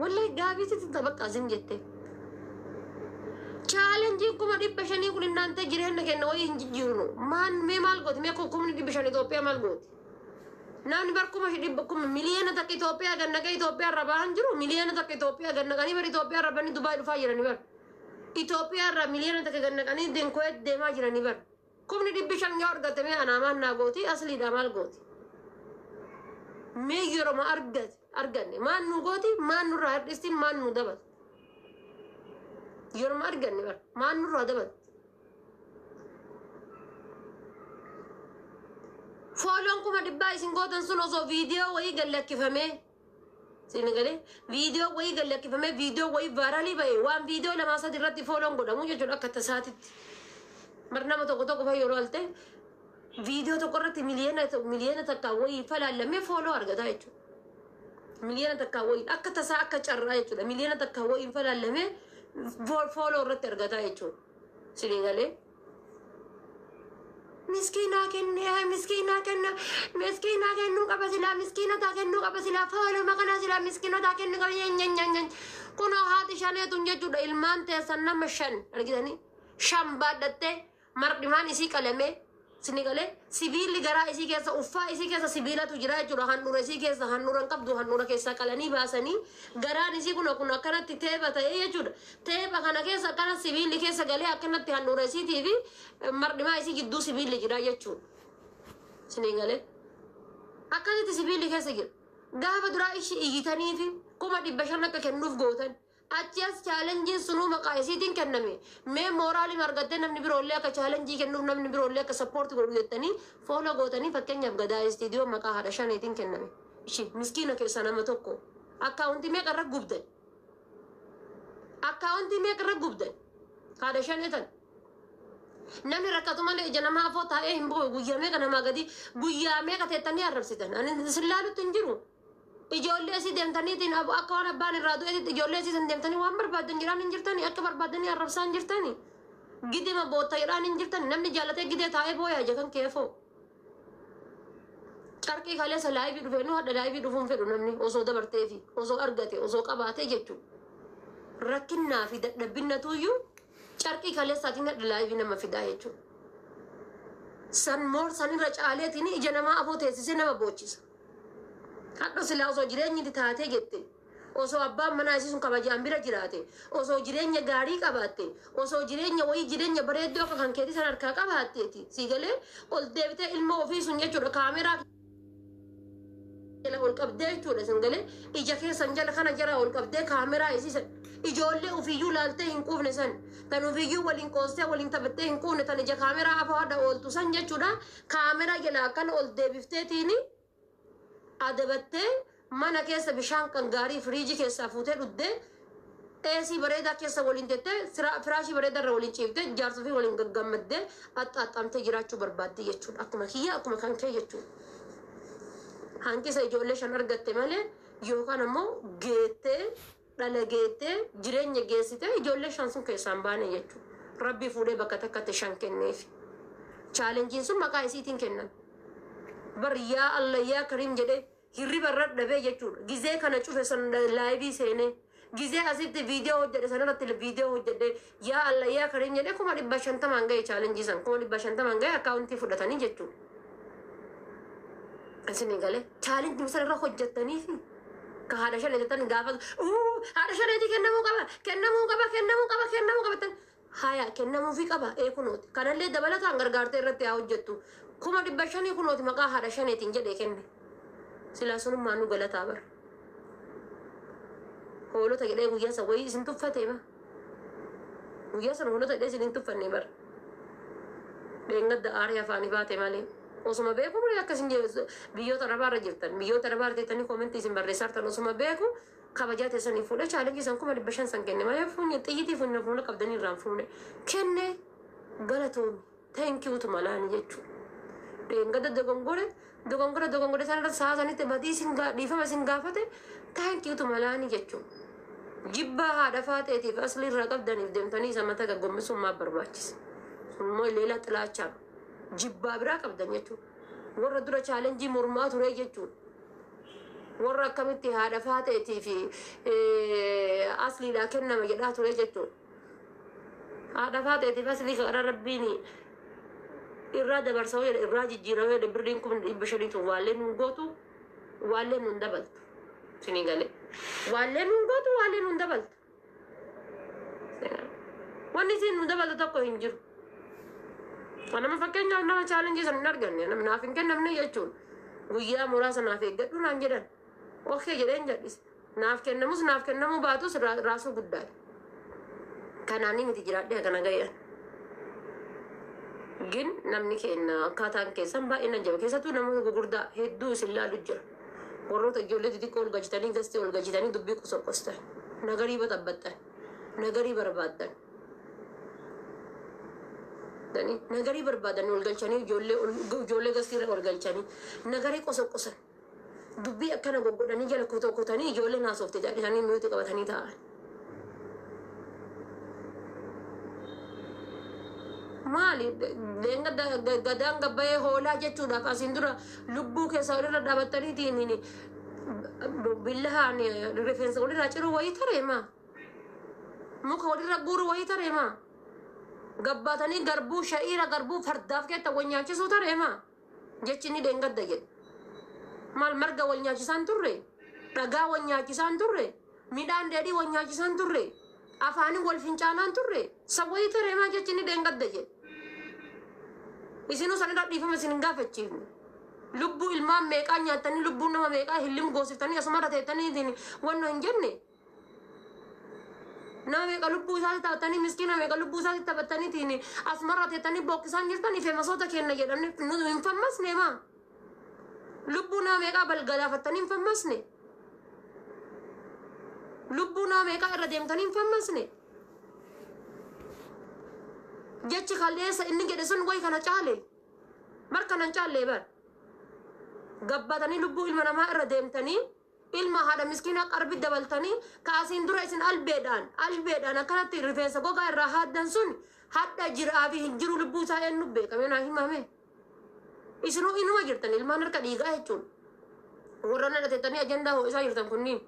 Wallahi gaabii sitti ta'a bakka zim jette. Chaalenjiin 500,000 kun innaantee jireenya kenna wayii hin jijjiirnu. Maan mee maal gooti? Mee 500,000 Itoophiyaa maal gooti? Namni bar kuma dhibba kuma miliyoona takka Itoophiyaa gannaqee Itoophiyaa irra bahan jiru. Miliyoona takka Itoophiyaa gannaqanii bar Itoophiyaa irra banii Dubaay dhufaa jiranii bar. Itoophiyaa irraa miliyoona takka gannaqanii Kuweet deemaa jiranii bar. 500,000 yoo argate mee anaa maal naa gooti? Asliidha maal gooti? Mee yeroo argate arganne maal nu gooti? Maal nurraa hir'isti? Maal nu dabalti? Yeroo arganne bar maal nurraa dabalti? Follown 100,000 isin gootan sun osoo viidiyoo wayii gallakkifamee, isin galee, viidiyoo wayii gallakkifamee, viidiyoo wayii viralii ba'e, waan viidiyoo lamaa sadi irratti follown godhamu jechuudha akka tasaatitti. Bar nama tokko tokko fa yeroo alte viidiyoo tokko irratti miliyoona takka wayii falaallamee follow argata jechuudha. Miliyoona takka wayii akka tasaa, akka carraa jechuudha. Miliyoona takka wayii falaallamee follow irratti argata jechuudha. Isin galee. Miskiinaa kennee, miskiinaa kenna, miskiinaa kennuu qaba silaa, miskiinotaa kennuu qaba silaa, followma kana silaa miskiinotaa kennuu qaba nyanyanyanyan. Kunoo haati shaneetun jechuudha, ilmaan teessan nama shan argitanii, shan baadhattee, mardhimaan isii qalamee, sini galee, sibiilli garaa isii keessa, uffaa isii keessa sibiilatu jira jechuudha. Handhuura isii keessa, handhuura hin qabdu, handhuura keessaa qalanii baasanii, garaan isii kun akkanatti teepha ta'ee jechuudha. Teepha kana keessa akkana sibiilli keessa galee, akkanatti handhuura isiitii fi mardhimaa isii gidduu sibiilli jira jechuudha. Sini galee, akkasitti sibiilli keessa jira. Gaafa duraa ishii iyyitanii fi 500,000 akka kennuuf gootan, achi as challengeiin sunuu maqaa isiitiin kenname. Mee moraaliin argattee namni biroollee akka challenge kennuuf, namni biroollee akka support godhu jettanii follow gootanii, fakkeenyaaf Gadaa Istiidiyoo maqaa haadha shaneetiin kenname. Ishii miskiina keessaa nama tokko akkaawuntii meeqa irra gubdan? Akkaawuntii meeqa irra gubdan haadha shaneetan? Namni rakkatu malee ija namaa afoo taa'ee hin boo'u. Guyyaa meeqa namaa gadi, guyyaa meeqa teettanii arrabsitan? Ani isin laalutti hin jiru. Ijoollee isii deemtaniitiin akka waan abbaan irraa du'eetitti ijoollee isii san deemtanii waan barbaadan jedhaan hin jirtanii, akka barbaadanii arrabsaa hin jirtanii, gidima bootta jedhaan hin jirtanii. Namni jaallatee gidee taa'ee booyaa ija kan keefoo. Carqii kaleessa live dhufee nu hadha live dhufuun fedhu namni osoo dabarteefi osoo argate osoo qabaatee jechuudha. Rakkinnaa fi dadhabbinnatuyyuu carqii kaleessaatiin hadha live nama fidaa jechuudha. San moor sanirra caaleetiin ija namaa afoo teessisee nama boochisa. Hadho silaa osoo jireenyi taatee jette, osoo abbaan manaa isii sun kabajaan bira jiraate, osoo jireenya gaarii qabaatte, osoo jireenya wayii, jireenya bareedduu akka kan keetii san harkaa qabaatteeti, sii galee, ol deebitee ilma ofii sun jechuudha kaameraa jala ol qabdee jechuudha, isin galee, ija keessan jala kana jala ol qabdee, kaameraa isii san, ijoollee ofiiyyuu laaltee hin quufne san, tan ofiiyyuu waliin qoostee waliin taphattee hin quufne, tan ija kaameraa afoo hadha ooltu san jechuudha, kaameraa jala akkana ol deebifteetiini adabattee, mana keessa bishaan kan gaarii firiijii keessaa fuutee dhuddee, eesii bareedaa keessa waliin tettee, firaashii bareedaa irra waliin ciiftee, jaarsuu fi waliin gaggammaddee axxaaxxamtee jiraachuu barbaaddi jechuudha. Akkuma kiyya, akkuma kan kee jechuudha. Hanqisa ijoollee shan argatte malee, yookaan ammoo geettee dhala geettee jireenya geessitee ijoollee shan sun keessaan baane jechuudha. Rabbi fuudhee bakka takkatti shan kenneefi. Challengeiin sun maqaa isiitiin kennan. Bar yaa Allah yaa Karim jedhee hirriba irra dhabee jechuudha. Gizee kana cufe san live seenee, gizee asitti viidiyoo hojjedhe sanarratti viidiyoo hojjedhe, yaa Allah yaa Karim jedhee 50,000 ga'e. Challenge san 50,000 ga'e, akkaawuntii fudhatanii jechuudha. Isin galee, challenge san irra hojjettaniifi ka haadha shan jettan gaafa haadha shaneetii kennamuu qaba, kennamuu qaba, kennamuu qaba, kennamuu qaba jettan, haya, kennamuufii qaba. Ee, kunooti kanallee dabalataan gargaartee irratti haa hojjettu. 500,000 kunooti maqaa haadha shaneetiin jedhee kenne. Silaa sunummaa nu galataa bara. Hoolota jedhee guyyaa san wayii isin tuffatee ba, guyyaa san hoolota jedhee isin hin tuffanne bara. Dheengadda aarii afaanii baate malee osuma beeku malee akka isin biyyoota arabaa irra jirtan, biyyoota arabaa irra teettanii comment isin barreessaa jirtan, osuma beeku kabajaa teessanii fuudhee challenge san 500,000 san kenne malee fuunye xiyyitii fuunye fuula qabdanii irraan fuune kenne. Galatoomi, thank you tu malaani jechuudha. Dheengadda dogongore dogongora dogongore san irra sa'a sanitti badii isin dhiifama isin gaafate, thank you tu malaani jechuudha. Jibbaa haadha faateetiif asli irraa qabdaniif deemtanii isa mata gaggombisuun maaf barbaachisa? Sun immoo leelaa xilaachaa jibbaa biraa qabdan jechuudha. Warra dura challenge mormaa ture jechuudha. Warra akkamitti haadha faateetii fi asliidhaa kennama jedhaa ture jechuudha. Haadha faateetiif aslii karaa rabbiin irraa dabarsa jedhe, irraa jijjiirama jedhe. Birriin 500,000 waallee nuun gootu, waallee nuun dabaltu. Isinii galee, waallee nuun gootu, waallee nuun dabaltu. Wanni isin nu dabaltu tokko hin jiru. Nama fakkeenyaaf nama challenge sana hin arganne, naaf hin kennamne jechuun, guyyaa muraasa naaf eeggadhu naan jedhan. Okay jedheen jedhise. Naaf kennamus naaf kennamuu baatus raasuu guddaadha. Kanaanii miti jiraadhee kana gaheedha. Gin namni keenya akkaataan keessan baay'ee nan jaba. Keessattuu namoota gurguddaa hedduu isin laalu jira. Warroota ijoollee xixiqqoo ol galchitanii, gastee ol galchitanii dubbii qosoqqostan. Nagarii baxabbaxxan. Nagarii barbaaddan. Nagarii barbaadan ol galchanii, ijoollee gastiirra ol galchanii nagarii qosoqqosan. Dubbii akkana goggodhanii jala kotokotanii ijoollee naasofte jedhanii mute qabatanii taa'an. Maali leenga gadaan gabbayee hoolaa jechuudhaaf asiin dura lubbuu keessa walirra dhaabattaniitiin billahaan rifeensa walirraa ciruu wayii tareema. Muka walirra guuruu wayii tareema. Gabbaatanii garbuu sha'iira garbuu fardaaf keetta wal nyaachisuu tareema. Jechi inni dheengadda jedhe. Maal, marga wal nyaachisaan turre? Dhagaa wal nyaachisaan turre? Midhaan dheedhii wal nyaachisaan turre? Afaanii wal fincaanaan turre? Sawwayii tareemaa jechi inni dheengadda jedhe. Isinuu sanirra dhiifama isin hin gaafachiifne. Lubbuu ilmaan meeqaa nyaattanii, lubbuu nama meeqaa hillim goosiftanii, asumarra teettanii wanno hin jenne. Nama meeqa lubbuu isaatti taphatanii, miskiina meeqa lubbuu isaatti taphataniitiin asumarra teettanii bookkisaan jirtanii, feemasoota kenna jedhamne nu hin fammasne maa? Lubbuu nama meeqaa balgalaafattanii hin fammasne? Lubbuu nama meeqaa irra deemtanii hin fammasne? Jechi kaleessa inni jedhe sun wayi kana caale. Bar kana hin caallee bar. Gabbatanii lubbuu ilma namaa irra deemtanii, ilma haadha miskiinaa qarbi dabaltanii, kaasiin dura isin albeedhaan akkanatti rifeensa gogaa irraa haaddan sun hadha jiraa fi hin jiru, lubbuu isaa eenyu beekame naa himame. Isinuu inuma jirtan ilmaan harka dhiigaa jechuun. Warra na dhatettanii ajandaa ho'isaa jirtan kunniin.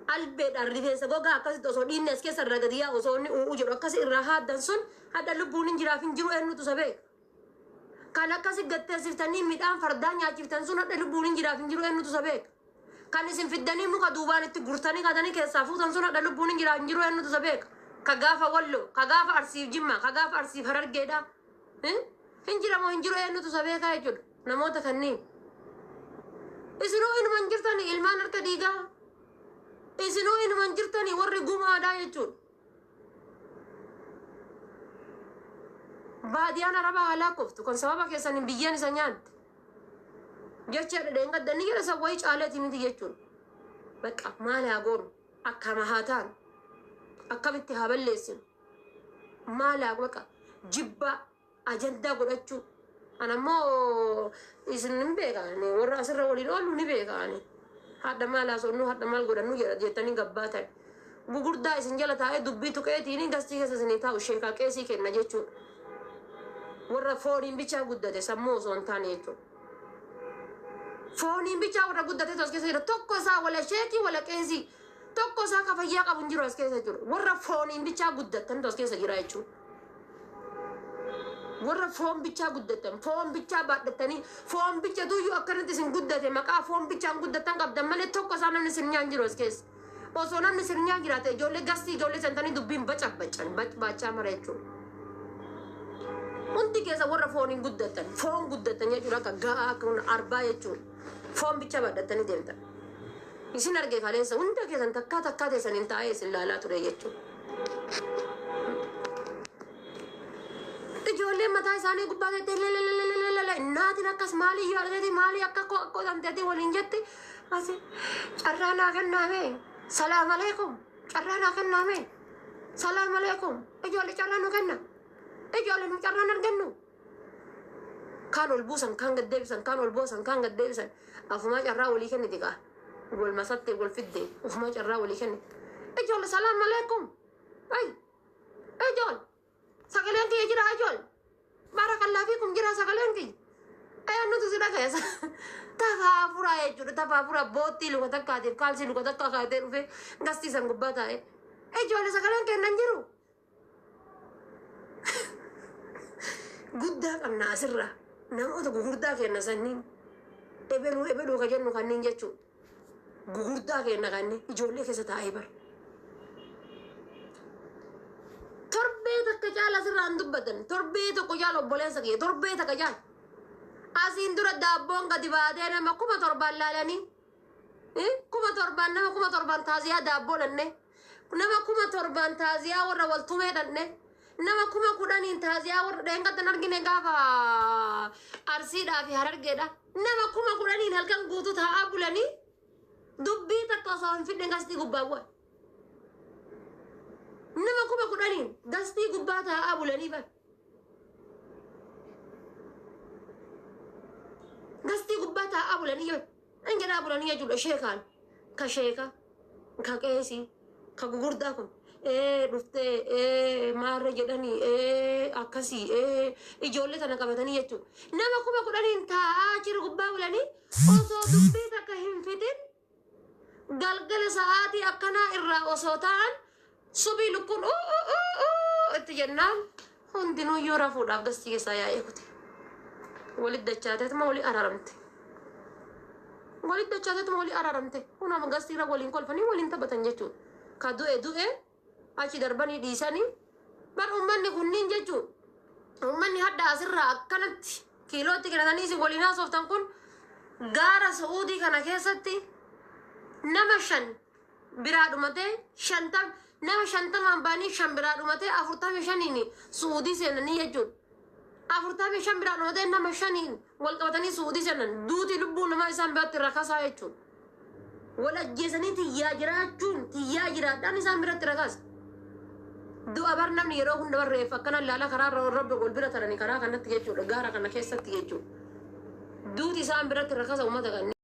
Albeedhaan rifeensa gogaa akkasitti osoo dhiinni as keessa irraa gadi yaa'u, osoo inni u'uu jedhu akkasi irraa haaddan sun hadha lubbuun hin jiraaf hin jiru eenyutu isa beeka. Kan akkasi gatteessiftanii midhaan fardaa nyaachiftan sun hadha lubbuun hin jiraaf hin jiru eenyutu isa beeka. Kan isin fiddanii muka duubaan itti gurtanii katanii keessaa fuutan sun hadha lubbuun hin jiraaf hin jiru eenyutu isa beeka. Ka gaafa Walloo, ka gaafa Arsiif Jimmaa, ka gaafa Arsiif Harargeedha. Hin jiramoo hin jiru eenyutu isa beekaa jechuudha. Namoota kanneen. Isinuu inuma hin jirtanii ilmaan harka dhiigaa. Isinuu inuma hin jirtanii warri gumaadhaa jechuudha. Baadiyaan arabaa haalaa koftu kan sababa keessan biyyeen isa nyaatte. Jecha dheengadda inni jedha isa wayii caaleeti miti jechuudha. Bakka maal haa goonu, akkama haa taanu, akkamitti haa balleessinu, maal haa baqa jibbaa ajandaa godhachuu. Anammoo isin hin beekaani, warra asirra waliin oolu ni beekaani. Hadha maal haasofnu, hadha maal godhannu jettanii gabbaatan. Gugurdaa isin jala taa'ee dubbii tuqeetiin gastii keessa isinii taa'u sheekaa qeesii kenna jechuudha. Warra fooniin bichaa guddate, sammuu osoo hin taane jechuudha. Fooniin bichaa warra guddate as keessa jira. Tokko isaa wala sheekii wala qeesii. Tokko isaa ka fayyaa qabu hin jiru as keessa jiru. Warra fooniin bichaa guddattantu as keessa jira jechuudha. Warra foon bichaa guddattan, foon bichaa baadhattanii, foon bicha tuyyuu akkanatti isin guddate, maqaa foon bichaan guddattan qabdan malee tokko isaa namni sirnyaan jiru as keessa. Osoo namni sirnyaan jiraate ijoollee gastii ijoollee santanii dubbiin bacabbacan baachaa mara jechuudha. Hundi keessa warra fooniin guddattan, foon guddattan jechuudha, akka ga'aa akka arbaa jechuudha. Foon bicha baadhattanii deemtan. Isin arge kaleessa hunda keessan takkaa takkaa teessan hin taa'ee isin laalaa ture jechuudha. Ijoolleen mataa isaanii gubbaa teettee lelelelelelele naatiin akkas maalii yoo argate maalii akka qotamteetii waliin jette, asi carraa naa kennaame, salaam aleekum, carraa naa kennaame, salaam aleekum, ijoollee carraa nu kenna, ijoollee nu carraa argannu. Kaan ol buusan, kaan gad deebisan, kaan ol buusan, kaan gad deebisan, afumaa carraa walii kenniti kaa wal masattee wal fidde ufumaa carraa walii kenniti. Ijoollee, salaam aleekum, ay ijoollee, sagaleen kiyya jira, ijoollee, baarakallaa fiikum, jira sagaleen kiyya, eenyutu si dhagaya? Tafaafuraa jechuudha. Tafaafuraa boottii luka takkaatiif kaalsii luka takkaa kaa'atee dhufee gastii san gubbaa taa'ee. Ijoollee sagaleen kennan jiru. Guddaa qabna asirraa. Namoota gugurdaa kenna sanniin. Ebeluu ebeluu ka jennu kanniin jechuudha. Gugurdaa kenna kanniin ijoollee keessa taa'ee bara. Torbee takka caala asirraa hin dubbatan. Torbee tokko caala obboleessa kiyya. Torbee takka caala. Asiin dura daabboon gadi baatee nama 7,000 laalanii. 7,000 nama 7,000 taaziyaa daabboo dhanne. Nama 7,000 taaziyaa warra wal tumee dhanne. Nama 10,000 taaziyaa warra dheengaddan argine gaafa Arsiidhaa fi Harargeedha. Nama 10,000 halkan guutuu taa'aa bulanii dubbii takka osoo hin fidne gastii gubbaa bu'an. Nama 10,000 gastii gubbaa taa'aa bulanii bara. Gastii gubbaa taa'aa bulanii yoo hin jedhaa bulanii jechuudha sheekaan ka sheeka ka qeesii ka gugurdaa kun ee dhuftee ee maarra jedhanii ee akkasii ee ijoollee tana qabatanii jechuudha. Nama 10,000 taa'aa jiru gubbaa bulanii osoo dubbii takka hin fixin galgala sa'aatii akkanaa irraa osoo ta'an subii lukkuun uu uu uu uu itti jennaan hundinuyyuu rafuudhaaf gastii keessaa yaa'ee kute. Walit dachaateetuma walii araaramte. Walit dachaateetuma walii araaramte. Kun amma gastii irra waliin kolfanii waliin taphatan jechuudha. Ka du'e du'e achi darbanii dhiisanii bar uummanni kunniin jechuudha. Uummanni hadda asirraa akkanatti kiilootti kennatanii isin waliin haasoftan kun gaara Su'uudii kana keessatti nama shan biraa dhumatee 50 nama 50n ba'anii shan biraa dhumatee 45n Su'uudii seenanii jechuudha. 45 biraa dhumatee nama shaniin wal qabatanii Su'uudii seenan duuti lubbuu namaa isaan biratti rakasaa jechuudha. Wal ajjeesanii tiyyaa jiraachuun tiyyaa jiraadhaan isaan biratti rakasa. Du'a bar namni yeroo hunda barreeffa akkana ilaala karaa irra rabbi wal bira taranii karaa kanatti jechuudha gaara kana keessatti jechuudha. Duuti isaan biratti rakasa uummata kanneen.